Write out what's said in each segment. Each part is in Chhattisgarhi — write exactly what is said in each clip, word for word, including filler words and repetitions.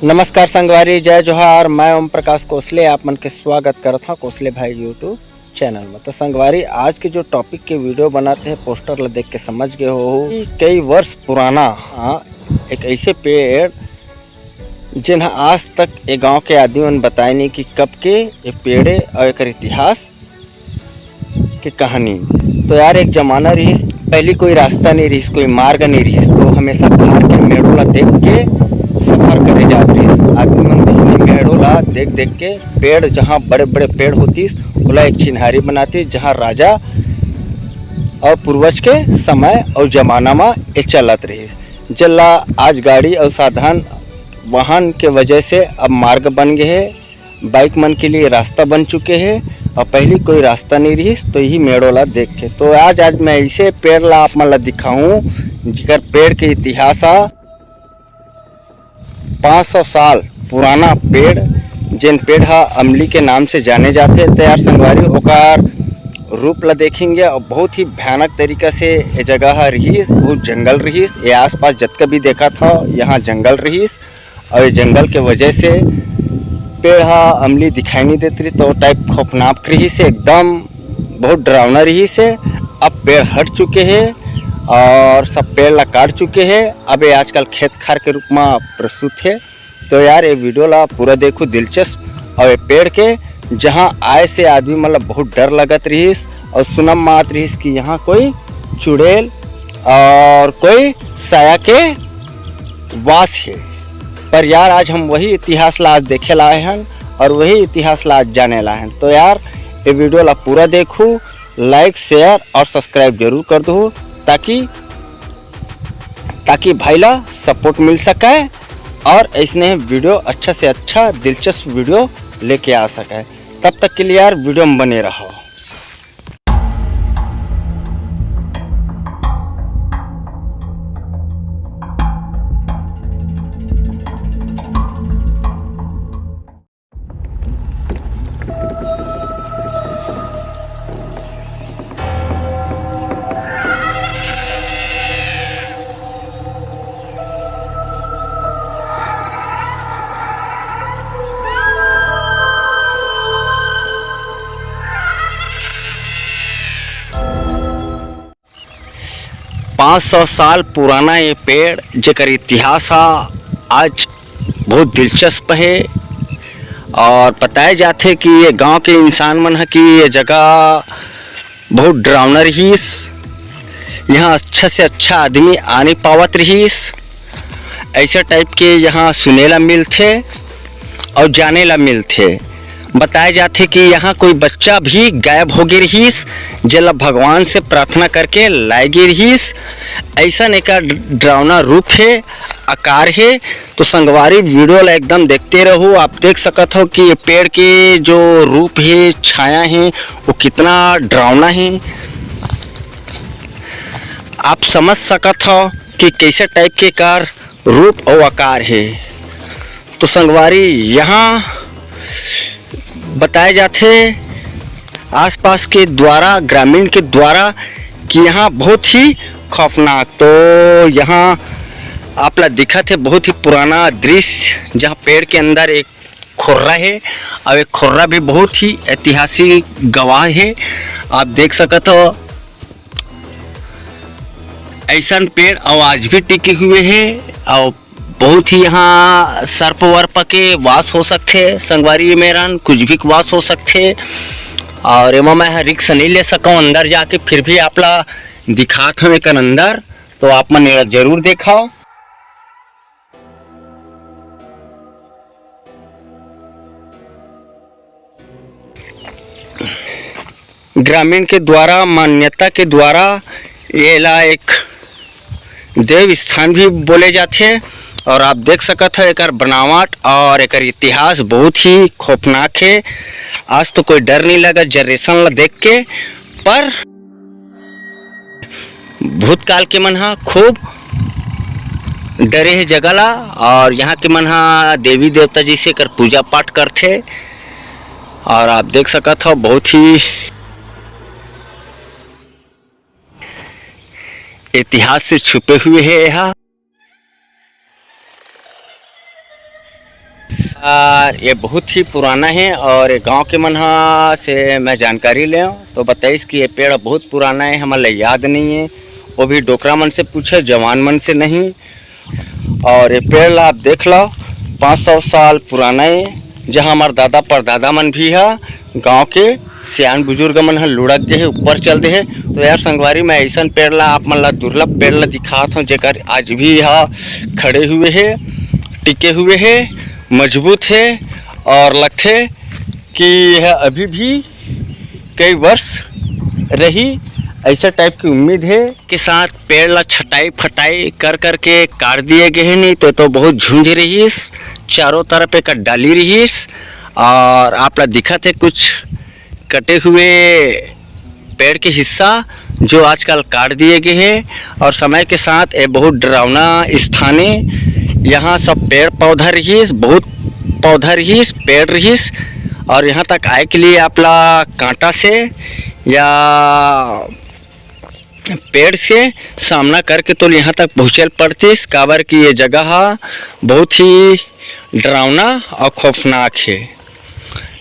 नमस्कार संगवारी, जय जोहार। मैं ओम प्रकाश कोसले, आप मन के स्वागत करत हव कोसले भाई YouTube चैनल में। तो संगवारी, आज के जो टॉपिक के वीडियो बनाते हैं, पोस्टर ला देख के समझ गए हो कि कई वर्ष पुराना, हाँ, एक ऐसे पेड़, जेन ह आज तक ये गांव के आदमी मन बताए नहीं कि कब के ये पेड़ ए और एकर इतिहास के कहानी। तो यार, एक जमाना रहिस, पहली कोई रास्ता नहीं रहिस, कोई मार्ग नहीं रहिस, तो हमेशा खार के मेड़ो ला देख के सफर करे जात रहिस। आदमी मन बस वही मेड़ो ला देख देख के, पेड़, जहाँ बड़े बड़े पेड़ होतिस, ओला एक चिन्हारी बनातिस, जहाँ राजा और पूर्वज के समय और जमाना में ये चलत रहिस। जेला आज गाड़ी और साधन, वाहन के वजह से अब मार्ग बन गए हे, बाइक मन के लिए रास्ता बन चुके हे, और पहली कोई रास्ता नहीं रहिस, तो यही मेड़ो ला देख के। तो आज, आज मैं ऐसे पेड़ ला आप मन ला दिखाऊं, जिकर पेड़ के इतिहास आ पाँच सौ साल पुराना पेड़, जेन पेड़ हा अमली के नाम से जाने जाथे। तो यार संगवारी, ओकर रूप ला देखेंगे, और बहुत ही भयानक तरीका से ये जगह हा रहिस, बहुत जंगल रहिस। ये आसपास जतका भी देखत हव, यहाँ जंगल रहिस, और ये जंगल के वजह से पेड़ हा अमली दिखाई नहीं देत रहिस, तो टाइप खौफनाक रहिस हे, एकदम बहुत डरावना रहिस हे। अब पेड़ हट चुके हे और सब पेड़ ला काट चुके हे। अब ये आजकल खेत खार के रूप में प्रस्तुत हे। तो यार, ये वीडियो ला पूरा देखो, दिलचस्प। और ये पेड़ के जहाँ आए से आदमी मतलब बहुत डर लगत रहिस और सुनम मात रहिस कि यहाँ कोई चुड़ैल और कोई साया के वास हे। पर यार, आज हम वही इतिहास ला आज देखे ला आए हन और वही इतिहास ला आज जाने ला हन। तो यार, ये वीडियो ला पूरा देखू, लाइक, शेयर और सब्सक्राइब जरूर कर दो, ताकि, ताकि भाई ला सपोर्ट मिल सके और ऐसने वीडियो, अच्छा से अच्छा दिलचस्प वीडियो लेके आ सके। तब तक के लिए यार, वीडियो में बने रहो। पाँच सौ साल पुराना ये पेड़, जेकर इतिहास हा आज बहुत दिलचस्प हे। और बताए जाथे कि ये गांव के इंसान मन ह कि ये जगह बहुत डरावना रहिस, यहाँ अच्छा से अच्छा आदमी आ नहीं पावत रहिस। ऐसा टाइप के यहाँ सुने ला मिलथे और जाने ला मिलथे। बताए जाथे कि यहाँ कोई बच्चा भी गायब हो गे रहिस, जेला भगवान से प्रार्थना करके लाए गे रहिस। ऐसन एकर डरावना रूप हे, आकार हे। तो संगवारी, वीडियो ला एकदम देखते रहू। आप देख सकत हो कि ये पेड़ के जो रूप हे, छाया हे, वो कितना डरावना हे। आप समझ सकत हो कि कैसे टाइप के एकर रूप अउ आकार हे। तो संगवारी, यहाँ बताए जाथे आसपास के द्वारा, ग्रामीण के द्वारा, कि यहाँ बहुत ही खौफनाक। तो यहाँ आप ला दिखत हे बहुत ही पुराना दृश्य, जहाँ पेड़ के अंदर एक खोर्रा हे, और एक खोर्रा भी बहुत ही ऐतिहासिक गवाह हे। आप देख सकत हो, ऐसन पेड़ अउ आज भी टिके हुए हे, अउ बहुत ही यहाँ सर्प वर्प के वास हो सकथे, संगवारी मेरन कुछ भी वास हो सकथे। और एमा मैं ह रिक्स नहीं ले सकौं अंदर जाके, फिर भी आप ला दिखात हंव एकर अंदर, तो आप मन एला जरूर देखव। ग्रामीण के द्वारा, मान्यता के द्वारा एला एक देव स्थान भी बोले जाथे। और आप देख सकत हो एकर बनावट और एकर इतिहास बहुत ही खौफनाक हे। आज तो कोई डर नहीं लगा जनरेशन ला देख के, पर भूतकाल के मन ह खूब डरे हे जगह ला, और यहाँ के मन ह देवी देवता जैसे एकर पूजा पाठ करथे। और आप देख सकत हो बहुत ही इतिहास से छुपे हुए हे एहा। आ, ये बहुत ही पुराना है और ये गांव के मन ह से मैं जानकारी ले तो बताइस कि ये पेड़ बहुत पुराना है, हमन ला याद नहीं है। वो भी डोकरा मन से पूछे, जवान मन से नहीं। और ये पेड़ ला आप देख लो, पाँच सौ साल पुराना है, जहाँ हमार दादा परदादा मन भी है गांव के सियान बुजुर्ग मन ह लुढ़क गे हे, ऊपर चल दे हे। तो यार संगवारी, मैं ऐसन पेड़ ला, आप मन ला दुर्लभ पेड़ ला दिखात हूँ, जेकर आज भी यह खड़े हुए हे, टिके हुए हे, मजबूत हे और लगथे कि यह अभी भी कई वर्ष रही, ऐसा टाइप की उम्मीद है। के साथ पेड़ ला छटाई फटाई कर करके काट दिए गए हैं, नहीं तो, तो बहुत झुंझ रहीस, चारों तरफ एक डाली रहीस। और आप ला दिखत है कुछ कटे हुए पेड़ के हिस्सा, जो आजकल काट दिए गए हैं। और समय के साथ ये बहुत डरावना स्थान है। यहाँ सब पेड़ पौधा रहीस, बहुत पौधा रहीस, पेड़ रहीस। और यहाँ तक आए के लिए आप ला कांटा से या पेड़ से सामना करके तो यहाँ तक पहुँचल पड़तीस, काबर कि ये जगह ह बहुत ही डरावना और खौफनाक है।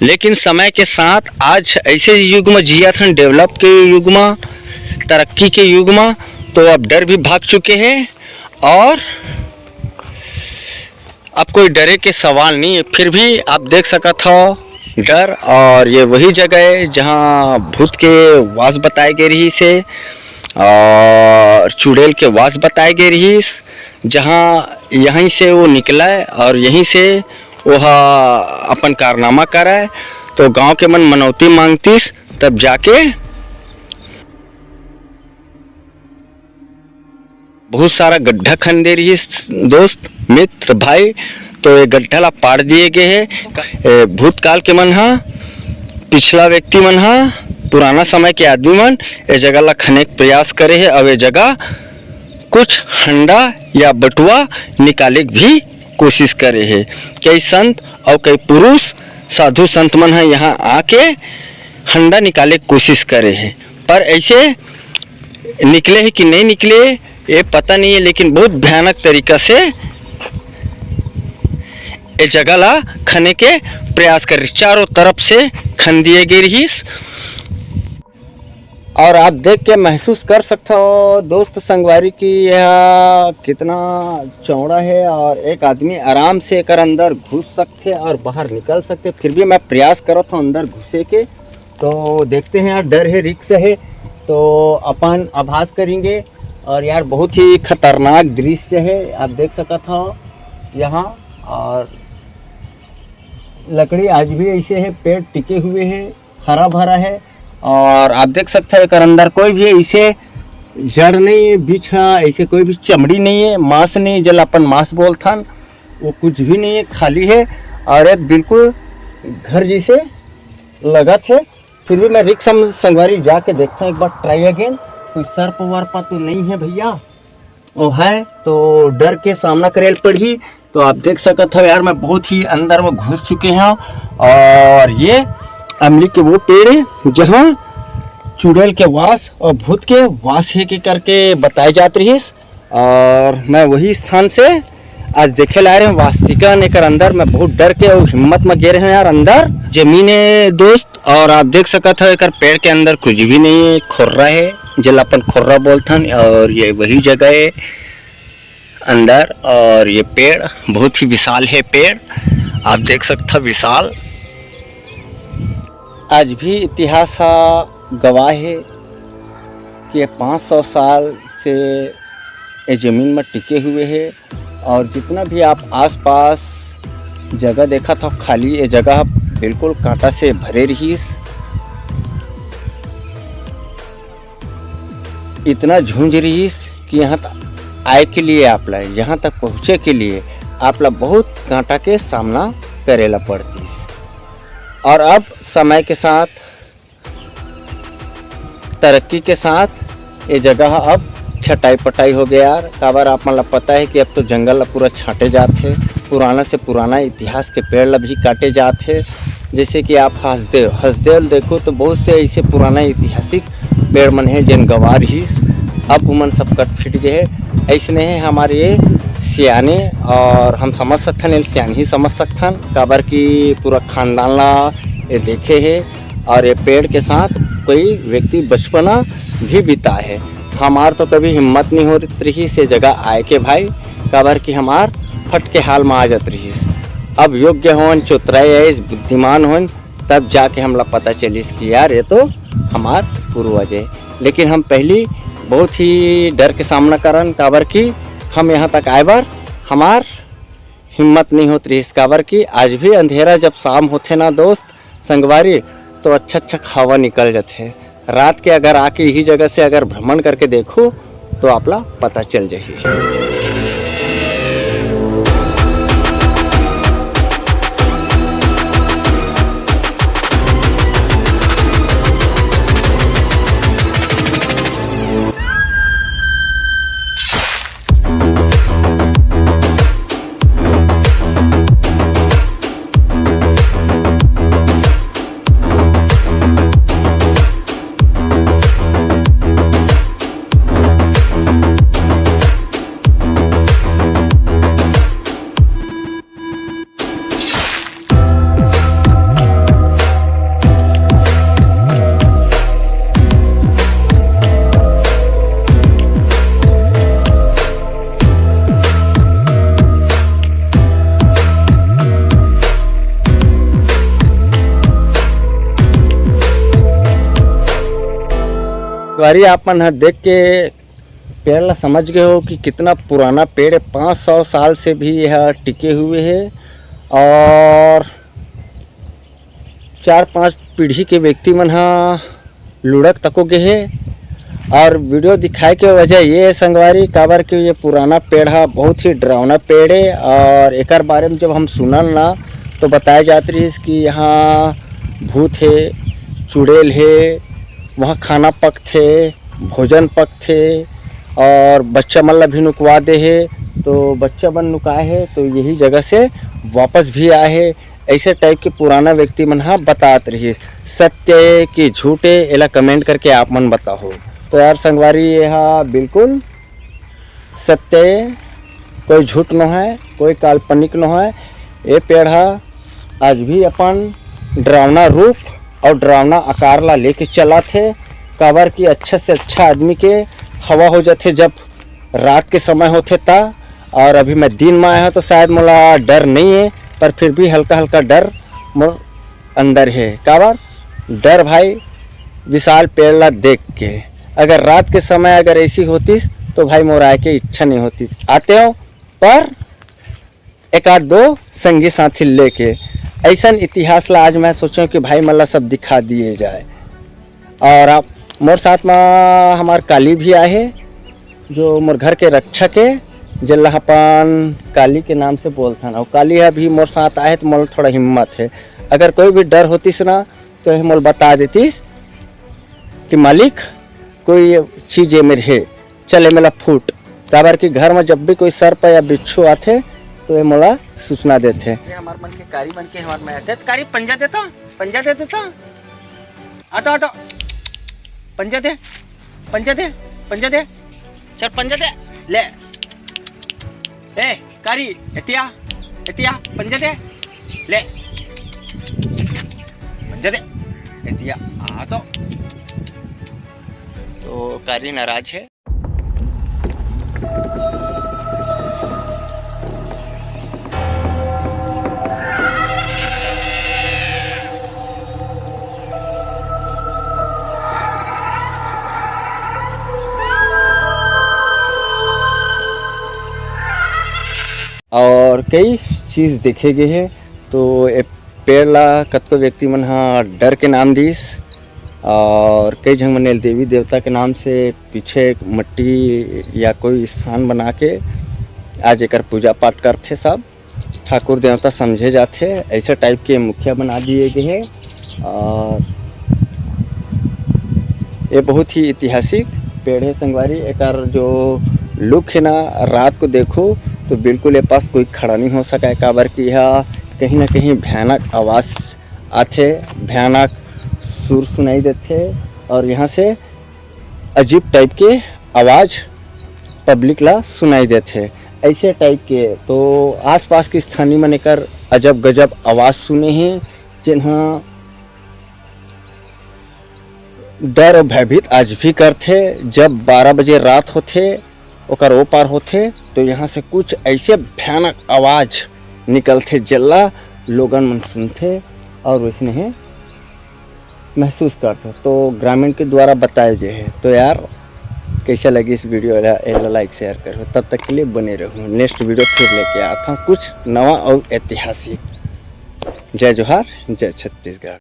लेकिन समय के साथ आज ऐसे युग में जियत हन, डेवलप के युग में, तरक्की के युग में, तो अब डर भी भाग चुके हैं और अब कोई डरे के सवाल नहीं है। फिर भी आप देख सकत हो डर, और ये वही जगह है जहाँ भूत के वास बताए गए रहीस हे और चुड़ैल के वास बताए गए रहीस, जहाँ यहीं से वो निकला है और यहीं से वो ह अपन कारनामा करा है। तो गांव के मन मनौती मांगतीस, तब जाके बहुत सारा गड्ढा खन दे रहीस दोस्त, मित्र, भाई, तो ये गड्ढा ला पाड़ दिए गए हे। ए, भूतकाल के मन ह, पिछला व्यक्ति मन ह, पुराना समय के आदमी मन ये जगह ला खने के प्रयास करे हे। अब ये जगह कुछ हंडा या बटुआ निकाले के भी कोशिश करे हे। कई संत और कई पुरुष, साधु संत मन ह यहाँ आके हंडा निकाले के कोशिश करे हे, पर ऐसे निकले हे कि नहीं निकले, ये पता नहीं है, लेकिन बहुत भयानक तरीका से ये जगह ला खने के प्रयास कर रहीस, चारों तरफ से खन दिए गए रहीस। और आप देख के महसूस कर सकते हो दोस्त संगवारी कि यह कितना चौड़ा है और एक आदमी आराम से एकर अंदर घुस सकते और बाहर निकल सकते। फिर भी मैं प्रयास करत हूँ अंदर घुसे के, तो देखते हैं यार, डर है, रिस्क है, तो अपन आभास करेंगे। और यार बहुत ही खतरनाक दृश्य है, आप देख सकत हो यहाँ। और लकड़ी आज भी ऐसे है, पेड़ टिके हुए हैं, हरा भरा है। और आप देख सकते हो एकर अंदर कोई भी ऐसे जड़ नहीं है, बीच ह ऐसे कोई भी चमड़ी नहीं है, मांस नहीं है, जेला अपन मांस बोलथन, वो कुछ भी नहीं है, खाली है। और ये बिल्कुल घर जैसे लगत है। फिर भी मैं रिक्स संगवारी जाके देखता हूँ एक बार, ट्राई अगेन। कोई सर्प वर्प तो नहीं है भैया, वो है तो डर के सामना करे ल पड़ही। तो आप देख सकत हो यार, मैं बहुत ही अंदर में घुस चुके हैं। और ये अमली के वो पेड़ है जहाँ चुड़ैल के वास और भूत के वास है के करके बताए जात रहीस। और मैं वही स्थान से आज देखे ला रहे हैं वास्तिकन एकर अंदर। मैं बहुत डर के और हिम्मत में गे रहे हैं यार अंदर। जमीन है दोस्त, और आप देख सकत हो एकर पेड़ के अंदर कुछ भी नहीं है, खोर्रा है, जेला अपन खोर्रा बोलथन। और ये वही जगह है अंदर। और ये पेड़ बहुत ही विशाल है पेड़, आप देख सकत हो विशाल। आज भी इतिहास ह गवाह है कि ये पाँच सौ साल से ये जमीन में टिके हुए है। और जितना भी आप आसपास जगह देखत हो खाली, ये जगह बिल्कुल कांटा से भरे रहीस। इतना झुंझ रहीस कि यहाँ तक आए के लिए आप ला, यहाँ तक पहुँचे के लिए आप ला बहुत कांटा के सामना करे ला पड़तीस। और अब समय के साथ, तरक्की के साथ ये जगह अब छटाई पटाई हो गया यार। काबर आप मन ला पता है कि अब तो जंगल ला पूरा छाटे जात है, पुराना से पुराना इतिहास के पेड़ ला भी काटे जात है। जैसे कि आप हसदेव, हसदेव देखो तो बहुत से ऐसे पुराना ऐतिहासिक पेड़ मन है जेन गवार ही, अब उमन सब कट फिट गए है। ऐसने है हमारे ये सियाने, और हम समझ सकथन, एला सियान ही समझ सकथन, काबर कि पूरा खानदान ला ये देखे हे, और ये पेड़ के साथ कोई व्यक्ति बचपना भी बिताए हे। हमार तो कभी हिम्मत नहीं होत रिहिस ये जगह आए के भाई, काबर कि हमार फट के हाल में आ जात रिहिस। अब योग्य होन, चतुराई आइस, बुद्धिमान होन, तब जाके हमला पता चलिस कि यार, ये तो हमार पूर्वज हे। लेकिन हम पहली बहुत ही डर के सामना करन, काबर कि हम यहाँ तक आए बर हमार हिम्मत नहीं होत रिहिस, काबर कि आज भी अंधेरा जब शाम होथे ना दोस्त, संगवारी, तो अच्छा अच्छा हवा निकल जाथे। रात के अगर आके यही जगह से अगर भ्रमण करके देखो, तो आपला पता चल जाही। संगवारी, आप मन ह देख के पेड़ ला समझ गए हो कि कितना पुराना पेड़ है। पाँच सौ साल से भी यह टिके हुए है और चार पांच पीढ़ी के व्यक्ति मन ह लुढ़क तको गे हे। और वीडियो दिखाए के वजह ये है संगवारी, काबर कि ये पुराना पेड़ ह बहुत ही डरावना पेड़ है। और एकर बारे में जब हम सुनन ना, तो बताया जात रहिस कि यहाँ भूत है, चुड़ैल है, वहाँ खाना पकथे, भोजन पकथे और बच्चा मन ला भी नुकवा दे हे। तो बच्चा मन नुकाए हे, तो यही जगह से वापस भी आए हे। ऐसे टाइप के पुराना व्यक्ति मन ह बतात रहिस। सत्य ए कि झूठ ए, एला कमेंट करके आप मन बताहो। तो यार संगवारी, ये हा बिल्कुल सत्य ए, कोई झूठ नो है, कोई काल्पनिक नो है। ये पेड़ हा आज भी अपन डरावना रूप और डरावना आकार ला लेके चलत हे, काबर कि अच्छा से अच्छा आदमी के हवा हो जाथे जब रात के समय होथे ता। और अभी मैं दिन में आया हूँ तो शायद मोला डर नहीं है, पर फिर भी हल्का हल्का डर मोर अंदर है। काबर डर भाई? विशाल पेड़ ला देख के। अगर रात के समय अगर ऐसी होतीस तो भाई मोर आए के इच्छा नहीं होतीस। आते हो पर एक आध दो संगी साथी लेके। ऐसन इतिहास ला आज मैं सोचें कि भाई मन ला सब दिखा दिए जाए। और आप मोर साथ में हमार काली भी आए हे, जो मोर घर के रक्षक हे, जेला अपन काली के नाम से बोलथन। और काली अभी मोर साथ आए हे तो मोला थोड़ा हिम्मत है। अगर कोई भी डर होतीस ना तो ये मोला बता देतीस कि मालिक कोई ये चीज ये मेरे है, चले मेला फूट। काबर कि घर में जब भी कोई सर्प या बिच्छू आथे तो ये मोला सूचना देथे। ये हमार मन के कारी मन के हमार में आथे। कारी पंजा देता, पंजा दे देता। आ तो, आ तो। पंजा दे, पंजा दे, पंजा दे। चल पंजा दे। ले। ए, कारी, एतिया, एतिया, पंजा दे। ले। पंजा दे। एतिया, आ तो। तो कारी नाराज है। और कई चीज देखे गे हे। तो ए पेड़ ला कतको व्यक्ति मन ह डर के नाम दिस, और कई झन मन एल देवी देवता के नाम से पीछे एक मट्टी या कोई स्थान बना के आज एकर पूजा पाठ करथे सब। ठाकुर देवता समझे जाथे, ऐसे टाइप के मुखिया बना दिए गए हैं। और ये बहुत ही ऐतिहासिक पेड़ है संगवारी। एकर जो लुक है ना, रात को देखो तो बिल्कुल ये पास कोई खड़ा नहीं हो सका है, काबर कि यह कहीं ना कहीं भयानक आवाज़ आथे, भयानक सुर सुनाई देथे और यहाँ से अजीब टाइप के आवाज़ पब्लिक ला सुनाई देथे। ऐसे टाइप के। तो आसपास के स्थानीय मन एकर अजब गजब आवाज़ सुने हे, जेन ह डर और भयभीत आज भी करथे। जब बारह बजे रात होथे, ओकर ओ पार होथे, तो यहाँ से कुछ ऐसे भयानक आवाज़ निकलथे, जेला लोगन मन सुनथे और वैसने हे महसूस करथे। तो ग्रामीण के द्वारा बताए गए हे। तो यार, कैसे लगी इस वीडियो ला, एला लाइक शेयर करो। तब तक के लिए बने रहूँ, नेक्स्ट वीडियो फिर लेके आता हूँ कुछ नवा और ऐतिहासिक। जय जोहार, जय छत्तीसगढ़।